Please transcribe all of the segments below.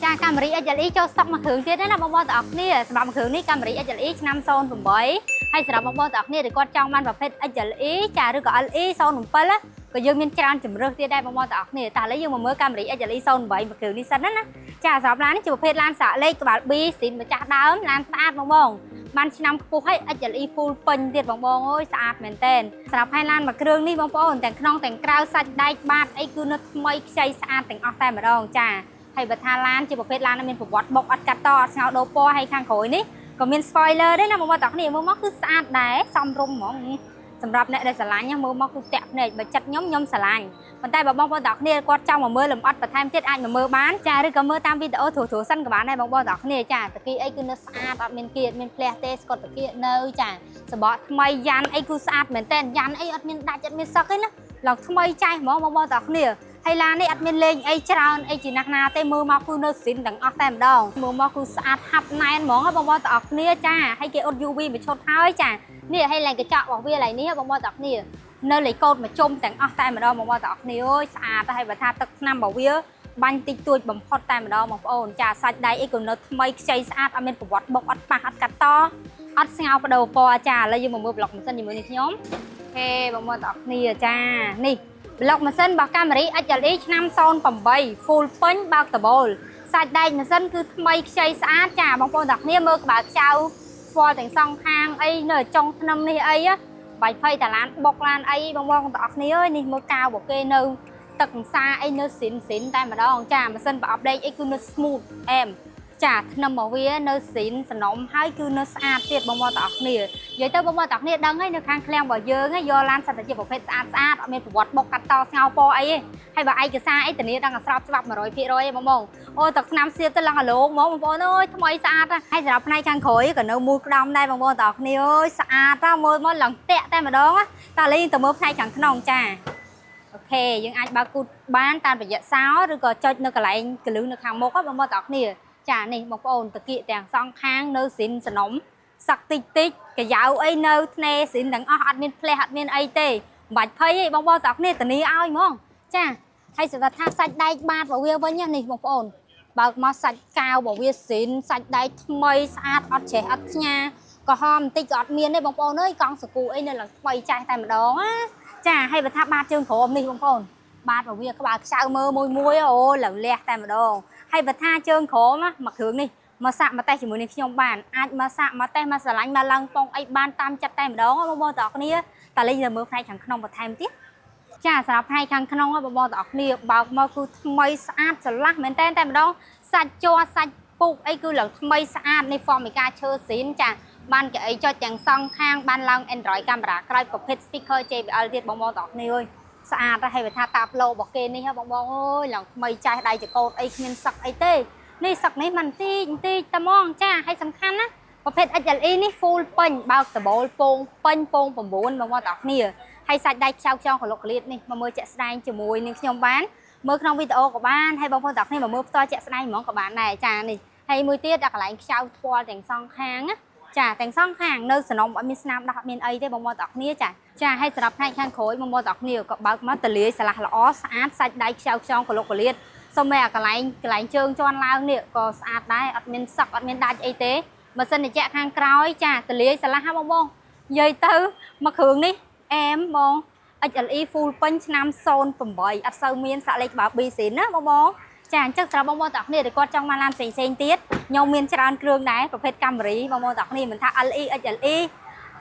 ចា Camry XLE ចូលស្តុកមួយគ្រឿងទៀតណាបងប្អូនទាំងអស់គ្នា។សម្រាប់មួយគ្រឿងនេះ Camry XLE ឆ្នាំ08ហើយសម្រាប់បងប្អូនទាំងអស់គ្នាដែលគាត់ចង់បានប្រភេទ XLE ចាឬក៏ LE 07ណាក៏យើងមានច្រើនជម្រើសទៀតដែរបងប្អូនទាំងអស់គ្នា។តែឥឡូវយើងមកមើល Camry XLE 08មួយគ្រឿងនេះសិនណាណាចាសម្រាប់ឡាននេះជាប្រភេទឡានសាកលេខក្បាល B ស៊ីនម្ចាស់ដើមឡានស្អាតបងបងបានឆ្នាំខ្ពស់ហើយ XLE full ពេញទៀតបងបងអើយស្អាតមែនតើសម្រាប់ហើយឡានមួយគ្រឿងនេះបងប្អូនទាំងក្នុងទាំងក្រៅសាច់ដែកបាតអីគឺនៅថ្មីខ្ចីស្អាតទាំងអស់តែម្ដងចាហើយបើថាឡានជាប្រភេទឡានដែលមានប្រវត្តិបុកអត់កាត់តអត់ស្ងោដូរពណ៌ហើយខាងក្រោយនេះក៏មាន spoiler ដែរណាបងប្អូនទាំងគ្នាមើលមកគឺស្អាតដែរសមរម្យហ្មងសម្រាប់អ្នកដែលស្រឡាញ់ណាមើលមកគឺតាក់ភ្នែកបើចិត្តខ្ញុំខ្ញុំស្រឡាញ់ប៉ុន្តែបើបងប្អូនទាំងគ្នាគាត់ចង់មកមើលលម្អិតបន្ថែមទៀតអាចមកមើលបានចាឬក៏មើលតាមវីដេអូត្រួសត្រាសិនក៏បានដែរបងប្អូនទាំងគ្នា។ចាតាគីអីគឺនៅស្អាតអត់មានគៀតមានផ្លះទេស្កុតតាគៀនៅចាសបកថ្មីយ៉ាន់អីគឺស្អាតមែនតើយ៉ាន់អីអត់មានដាច់អត់មានសឹកទេណាឡើងថ្មីចាស់ហ្មងបងប្អូនទាំងគ្នាហើយឡាននេះអត់មានលេងអីច្រើនអីជាណាស់ណាទេមើលមកគឺនៅស៊ីនទាំងអស់តែម្ដងមើលមកគឺស្អាតហាប់ណែនហ្មងបងប្អូនទាំងអស់គ្នាចាហើយគេអត់ UV មួយឈុតហើយចានេះហើយឡើងកញ្ចក់របស់វាឡើយនេះបងប្អូនទាំងអស់គ្នានៅលេខកូដមួយជុំទាំងអស់តែម្ដងបងប្អូនទាំងអស់គ្នាអើយស្អាតហើយបើថាទឹកថ្នាំរបស់វាបាញ់តិចតួចបំផុតតែម្ដងបងប្អូនចាសាច់ដៃអីក៏នៅថ្មីខ្ចីស្អាតអត់មានប្រវត្តិបុកអត់ប៉ះអត់កាត់តអត់ស្ងោបដូរពណ៌ចាឥឡូវយើងមកមើលប្លុកម៉ាស៊ីនជាមួយនឹងខ្ញុំOK បងប្អូនទាំងអស់គ្នាចានេះប្លុកម៉ាស៊ីនរបស់ Camry XLE ឆ្នាំ08 full ពេញបើកដបូលសាច់ដែកម៉ាស៊ីនគឺថ្មីខ្ចីស្អាតចាបងប្អូនទាំងគ្នាមើលក្បាលខ្ចៅស្គាល់ទាំងសងខាងអីនៅចុងធ្នឹមនេះអីបាច់ភ័យតាឡានបុកឡានអីបងប្អូនទាំងអស់គ្នាអើយនេះមើលកាវរបស់គេនៅទឹកអង្សាអីនៅស៊ីនស៊ីនតែម្ដងចាម៉ាស៊ីនប្រអប់លេខអីគឺនៅ smooth អែមចាធ្នឹមរបស់វានៅស៊ីនសំណុំហើយគឺនៅស្អាតទៀតបងប្អូនទាំងអស់គ្នានិយាយទៅបងប្អូនទាំងអស់គ្នាដឹងហើយនៅខាងឃ្លាំងរបស់យើងយកឡានសិតតែជាប្រភេទស្អាតស្អាតអត់មានប្រវត្តិបុកកាត់តស្ងោពណ៌អីទេហើយបើឯកសារអីធានាដល់ស្របច្បាប់100%ឯងបងបងអូទឹកថ្នាំសៀបទៅឡើងអាឡូងហ្មងបងប្អូនអើយថ្មីស្អាតហើយសម្រាប់ផ្នែកខាងក្រោយក៏នៅមូលក្តំដែរបងប្អូនទាំងអស់គ្នាអើយស្អាតណាស់មើលមកឡើងតាក់តែម្ដងតាលេងទៅមើលផ្នែកខាងក្នុងចា OK យើងអាចបើកគូតបានតាមរយៈសោឬក៏ចុចនៅកន្លែងកលឹះនៅខាងមុខបងប្អូនទាំងអស់គ្នាចានេះបងប្អូនតាគៀកទាំងសងខាងនៅស៊ីនសនំសឹកតិចតិចកាយ៉ៅអីនៅធ្នេស៊ីនទាំងអស់អត់មានផ្លះអត់មានអីទេមិនបាច់ភ័យទេបងប្អូនទាំងអស់គ្នាធានាឲ្យហ្មងចាហើយសម្រាប់ថាសាច់ដែកបាតរបស់វាវិញនេះបងប្អូនបើកមកសាច់កាវរបស់វាស៊ីនសាច់ដែកថ្មីស្អាតអត់ច្រេះអត់ផ្ញើក្រហមបន្តិចក៏អត់មានទេបងប្អូនអើយកង់សកូអីនៅឡើងថ្មីចាស់តែម្ដងណាចាហើយបើថាបាតជើងក្រោមនេះបងប្អូនបាតរបស់វាក្បាលខ្ចៅមើលមួយមួយអូឡើងលះតែម្ដងហើយបើថាជើងក្រោមមួយគ្រឿងនេះមកសាក់មកតេស្តជាមួយនឹងខ្ញុំបានអាចមកសាក់មកតេស្តមកស្រឡាញ់មកឡើងប៉ុងអីបានតាមចិត្តតែម្ដងបងប្អូនទាំងអស់គ្នាតើលេងទៅមើលផ្នែកខាងក្នុងបន្ថែមទៀតចាសម្រាប់ផ្នែកខាងក្នុងបងប្អូនទាំងអស់គ្នាបើកមកគឺថ្មីស្អាតស្រឡះមែនតើតែម្ដងសាច់ជ័រសាច់ពុកអីគឺឡើងថ្មីស្អាតនេះ Formica ឈើស៊ីនចាបានកៅអីចុចទាំងសងខាងបានឡើង Android កាមេរ៉ាក្រោយប្រភេទ speaker JBL ទៀតបងប្អូនទាំងអស់គ្នាអើយស្អាតហើយបើថាតាប្លូរបស់គេនេះបងបងអើយឡើងថ្មីចាស់ដៃចកោតអីគ្មានសឹកអីទេនេះសឹកនេះមិនតិចបន្តិចតែហ្មងចាហើយសំខាន់ណាប្រភេទ XLE នេះ full ពេញបើកដបូលពងពេញពង9បងប្អូនទាំងអស់គ្នាហើយសាច់ដៃខ្ចៅខ្ចងកលុកកលៀតនេះមកមើលជាក់ស្ដែងជាមួយនឹងខ្ញុំបានមើលក្នុងវីដេអូក៏បានហើយបងប្អូនទាំងអស់គ្នាមកមើលផ្ទាល់ជាក់ស្ដែងហ្មងក៏បានដែរចានេះហើយមួយទៀតដល់កន្លែងខ្ចៅថ្ពាល់ទាំងសងខាងណាចាទាំងសងខាងនៅសំណុំអត់មានស្នាមដោះអត់មានអីទេបងប្អូនទាំងអស់គ្នាចាចាហើយសម្រាប់ផ្នែកខាងក្រោយបងប្អូនទាំងអស់គ្នាក៏បើកមកតលាយស្រឡះល្អស្អាតសាច់ដៃខ្ចៅខ្ចងកលុកកលៀតសូម្បីអាកន្លែងកន្លែងជើងជន់ឡើងនេះក៏ស្អាតដែរអត់មានសឹកអត់មានដាច់អីទេម៉ាស៊ីនត្រជាក់ខាងក្រោយចាតលាយស្រឡះហ่าបងបងនិយាយទៅមកគ្រឿងនេះអែមបង XLE full ពេញឆ្នាំ08អត់សូវមានសាក់លេខក្បាល B ស៊ីនណាបងបងចាអញ្ចឹងសម្រាប់បងប្អូនទាំងអស់គ្នាដែលគាត់ចង់បានឡានផ្សេងផ្សេងទៀតខ្ញុំមានច្រើនគ្រឿងដែរប្រភេទ Camry បងប្អូនទាំងអស់គ្នាមិនថា LE XLE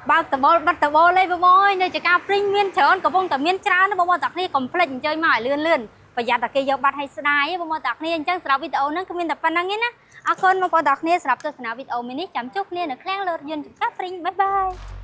បើកដបូលបិទដបូលអីបងប្អូនអើយនៅចការព្រីងមានច្រើនកំពុងតែមានច្រើនណាបងប្អូនទាំងអស់គ្នាកុំភ្លេចអញ្ជើញមកឲ្យលឿនលឿនប្រយ័ត្នតែគេយកបាត់ឲ្យស្ដាយបងប្អូនទាំងអស់គ្នាអញ្ចឹងសម្រាប់វីដេអូហ្នឹងគឺមានតែប៉ុណ្្នឹងឯណាអរគុណបងប្អូនទាំងអស់គ្នាសម្រាប់ទស្សនាវីដេអូមួយនេះចាំជួបគ្នានៅឃ្លាំងលោតយន្តចការព្រីង bye bye.